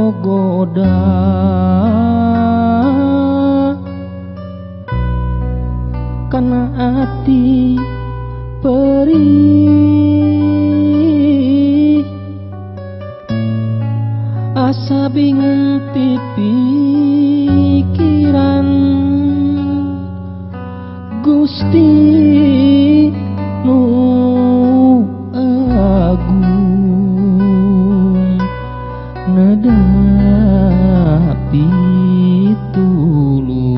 gogoda kana ati perih asa bingung pipikiran Gusti nu agung neda pitulung.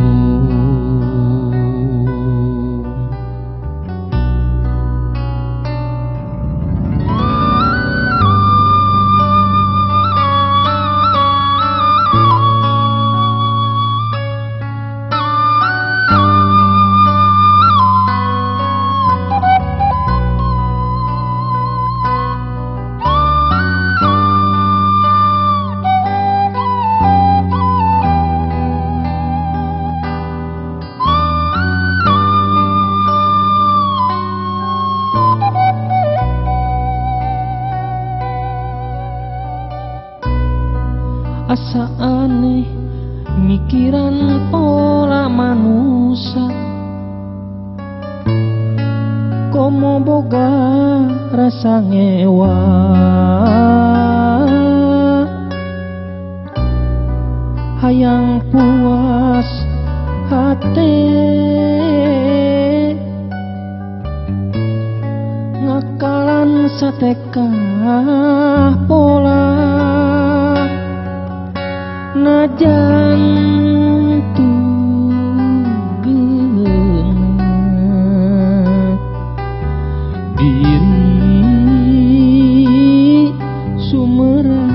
Asa aneh mikiran pola manusia komo boga rasa ngewa hayang puas hate ngakalan satekah pola najan tugeuna diri sumerah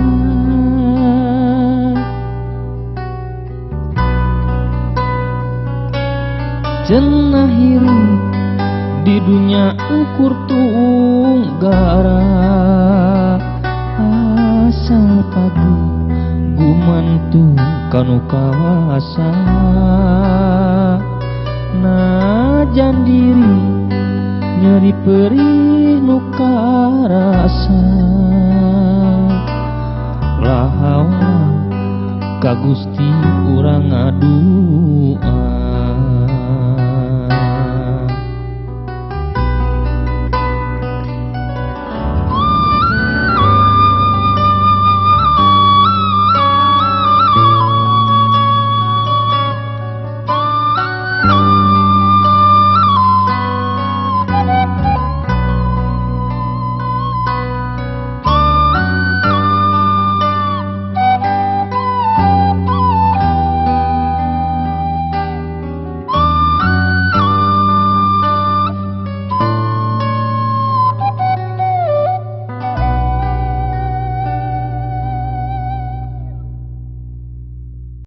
cenah hirup di dunya ukur tunggara asal pagu gumantung kanu kawasa najan diri nyeri perih nu karasa lahawa ka Gusti urang ngadua.